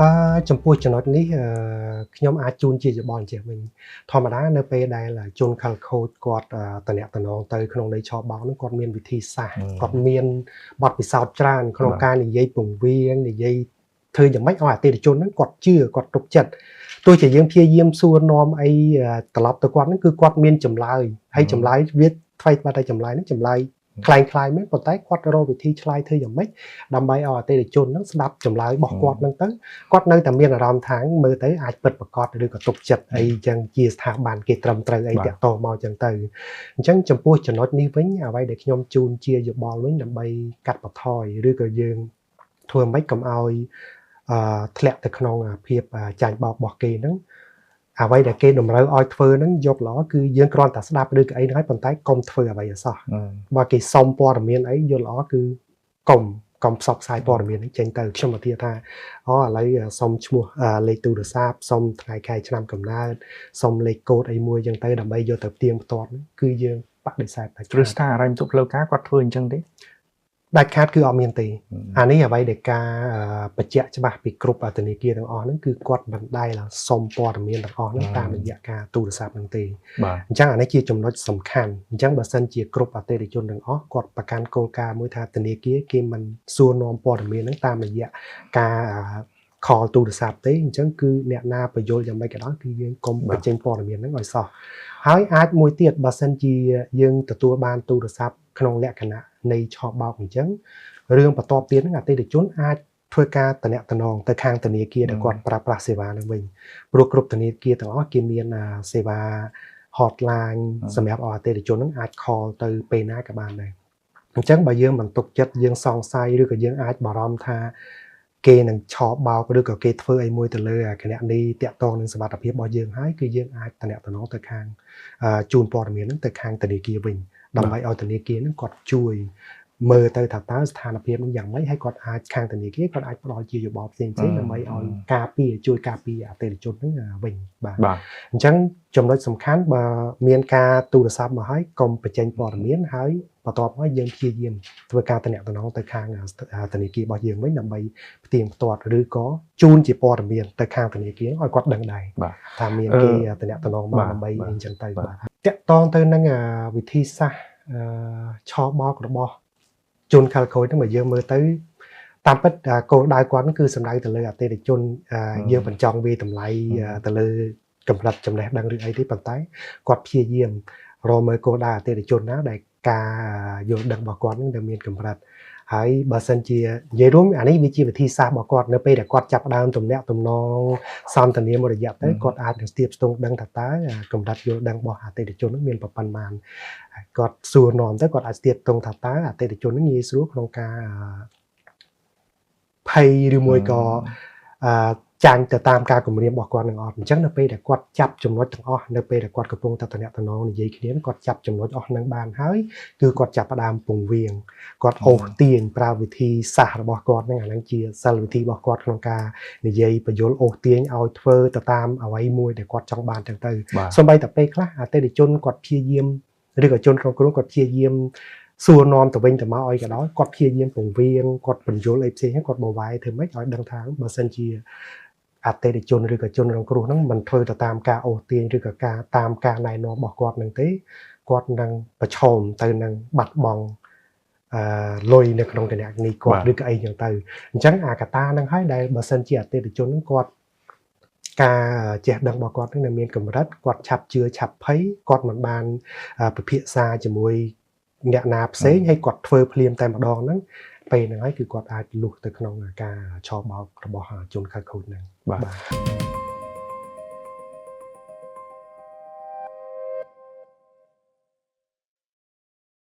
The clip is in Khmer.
អឺចំពោះចំណុចនេះខ្ញុំអាចជូនជាយោបល់អញ្ចេះវិញធម្មតានៅពេលដែលជនខិលខូចគាត់តំណតំណងទៅក្នុងន័យឆបោកហ្នឹងគាត់មានវិធីសាស្ត្រគាត់មានបទពិសោធន៍ច្រើនក្នុងការនិយាយពង្វៀងនិយាយធ្វើយ៉ាងម៉េចឲ្យអតិថិជនហ្នឹងគាត់ជឿគាត់ទុកចិត្តទោះជាយើងព្យាយាមសួរនាំអីត្រឡប់ទៅគាត់ហ្នឹងគឺគាត់មានចម្លើយហើយចម្លើយវាថ្មីបាត់តែចម្លើយហ្នឹងចម្លើយคล้ายคล้ายមែនប៉ុន្តែគាត់រកវិធីឆ្លើយធ្វើយ៉ាងម៉េចដើម្បីឲ្យអតិថិជនហ្នឹងស្ដាប់ចម្លើយរបស់គាត់ហ្នឹងទៅគាត់នៅតែមានអារម្មណ៍ថាមើលទៅអាចពិតប្រាកដឬក៏ទុកចិត្តអីចឹងជាស្ថាប័នគេត្រឹមត្រូវអីតាក់ទងមកចឹងទៅអញ្ចឹងចំពោះចំណុចនេះវិញអ្វីដែលខ្ញុំជូនជាយោបល់វិញដើម្បីកាត់បន្ថយឬក៏យើងធ្វើម៉េចកុំឲ្យធ្លាក់ទៅក្នុងភាពចាញ់បោករបស់គេហ្នឹងអ្វីដែលគេតម្រូវឲ្យធ្វើហ្នឹងយកល្អគឺយើងគ្រាន់តែស្ដាប់ឬក៏អីហ្នឹងហើយប៉ុន្តែកុំធ្វើអ្វីឲ្យសោះបើគេសុំព័ត៌មានអីយល់ល្អគឺកុំផ្សព្វផ្សាយព័ត៌មាននេះចេញទៅខ្ញុំឧទាហរណ៍ថាអូឥឡូវសុំឈ្មោះលេខទូរស័ព្ទសុំថ្ងៃខែឆ្នាំកំណើតសុំលេខកូដអីមួយចឹងទៅដើម្បីយកទៅផ្ទៀងផ្ទាត់គឺយើងបដិសេធដាច់ ឬស្ថានអារ៉ាញទុកផ្លូវការគាត់ធ្វើអញ្ចឹងទេ ដាច់ខាតគឺអត់មានទេអានេះអ្វីដែលការបញ្ជាក់ច្បាស់ពីគ្រប់ធនាគារទាំងអស់ហ្នឹងគឺគាត់មិនដែលសុំព័ត៌មានទាំងអស់ហ្នឹងតាមរយៈការទូរស័ព្ទហ្នឹងទេអញ្ចឹងអានេះជាចំណុចសំខាន់អញ្ចឹងបើសិនជាគ្រប់អតិថិជនទាំងអស់គាត់ប្រកាន់គោលការណ៍មួយថាធនាគារគេមិនសួរនាំព័ត៌មានហ្នឹងតាមរយៈការ call ទូរស័ព្ទទេអញ្ចឹងគឺអ្នកណាបញ្យល់យ៉ាងម៉េចក៏ដោយគឺយើងកុំបញ្ចេញព័ត៌មានហ្នឹងឲ្យសោះហើយអាចមួយទៀតបើសិនជាយើងទទួលបានទូរស័ព្ទក្នុងលក្ខណៈនៃឆបោកអញ្ចឹងរឿងបន្ទាប់ទៀតហ្នឹងអតិថិជនអាចធ្វើការតំណតំណងទៅខាងធនាគារដែលគាត់ប្រើប្រាស់សេវាហ្នឹងវិញព្រោះគ្រប់ធនាគារទាំងអស់គេមានសេវា hotline សម្រាប់ឲ្យអតិថិជនហ្នឹងអាច call ទៅពេលណាក៏បានដែរអញ្ចឹងបើយើងមិនទុកចិត្តយើងសង្ស័យឬក៏យើងអាចបារម្ភថាគេនឹងឆបោកឬក៏គេធ្វើអីមួយទៅលើគណនីតាក់ទងនឹងសុវត្ថិភាពរបស់យើងហើយគឺយើងអាចតំណតំណងទៅខាងជូនព័ត៌មានហ្នឹងទៅខាងធនាគារវិញដើម្បីឲ្យធនាគារហ្នឹងគាត់ជួយមើលទៅថាតើស្ថានភាពនឹងយ៉ាងម៉េចហើយគាត់អាចខាងធនាគារគាត់អាចផ្ដល់ជាយោបល់ផ្សេងៗដើម្បីឲ្យការពារជួយការពារអតិថិជនហ្នឹងវិញបាទអញ្ចឹងចំណុចសំខាន់បើមានការទូរស័ព្ទមកហើយកុំបញ្ចេញព័ត៌មានហើយបន្ទាប់មកយើងព្យាយាមធ្វើការតំណតំណងទៅខាងធនាគាររបស់យើងវិញដើម្បីផ្ទៀងផ្ទាត់ឬក៏ជូនជាព័ត៌មានទៅខាងធនាគារឲ្យគាត់ដឹងដែរថាមានគេតំណតំណងមកដើម្បីអីចឹងទៅបាទតាក់ទងទៅនឹងវិធីសាស្ត្រឆបោករបស់ជនខិលខូចហ្នឹងបើយើងមើលទៅតាមពិតគោលដៅគាត់គឺសំដៅទៅលើអតិថិជនយើងបញ្ចង់វាតម្លៃទៅលើកម្រិតចំណេះដឹងឬអីទេប៉ុន្តែគាត់ព្យាយាមរកមើលគោលដៅអតិថិជនណាដែលការយល់ដឹងរបស់គាត់នឹងដែលមានកម្រិតហើយបើសិនជានិយាយរួមអានេះវាជាវិធីសាស្ត្ររបស់គាត់នៅពេលដែលគាត់ចាប់ផ្ដើមទំនាក់ទំនងសន្ទនាមួយរយៈទៅគាត់អាចនឹងស្ទាបស្ទង់ដឹងថាតើកម្រិតយល់ដឹងរបស់អតិថិជននឹងមានប៉ុន្មានគាត់សួរនាំទៅគាត់អាចស្ទាបស្ទង់ថាតើអតិថិជននឹងងាយស្រួលក្នុងការភ័យឬមួយក៏ចាញ់ទៅតាមការគម្រាមរបស់គាត់នឹងអត់អញ្ចឹងនៅពេលដែលគាត់ចាប់ចំណុចទាំងអស់នៅពេលដែលគាត់កំពុងតែតំណតំណងនិយាយគ្នាគាត់ចាប់ចំណុចអស់នឹងបានហើយគឺគាត់ចាប់ផ្ដើមពង្វៀងគាត់អូសទាញប្រើវិធីសាស្ត្ររបស់គាត់ហ្នឹងអាហ្នឹងជាសិលវិធីរបស់គាត់ក្នុងការនិយាយបញ្យលអូសទាញឲ្យធ្វើទៅតាមអ្វីមួយដែលគាត់ចង់បានចឹងទៅសូម្បីតែពេលខ្លះអតិថិជនគាត់ព្យាយាមឬក៏ជនក្នុងគ្រោះគាត់ព្យាយាមសួរនាំទៅវិញទៅមកអីក៏ដោយគាត់ព្យាយាមពង្វៀងគាត់បញ្យលអីផ្សេងគាត់បវែធ្វើម៉េចឲ្យដឹងថាបើសិនជាអតិថិជនឬក៏ជនរងគ្រោះហ្នឹងមិនធ្វើទៅតាមការអូសទាញឬក៏ការតាមការណែនាំរបស់គាត់នឹងទេគាត់នឹងប្រឈមទៅនឹងបាត់បង់លុយនៅក្នុងគណនីគាត់ឬក៏អីចឹងទៅអញ្ចឹងអាកតាហ្នឹងហើយដែលបើសិនជាអតិថិជនហ្នឹងគាត់ការចេះដឹងរបស់គាត់ហ្នឹងនៅមានកម្រិតគាត់ឆាប់ជឿឆាប់ភ័យគាត់មិនបានពិភាក្សាជាមួយអ្នកណាផ្សេងហើយគាត់ធ្វើភ្លាមតែម្ដងហ្នឹងពេលហ្នឹងហើយគឺគាត់អាចលុះទៅក្នុងការឆបោករបស់ជនខិលខូចហ្នឹងបាទ។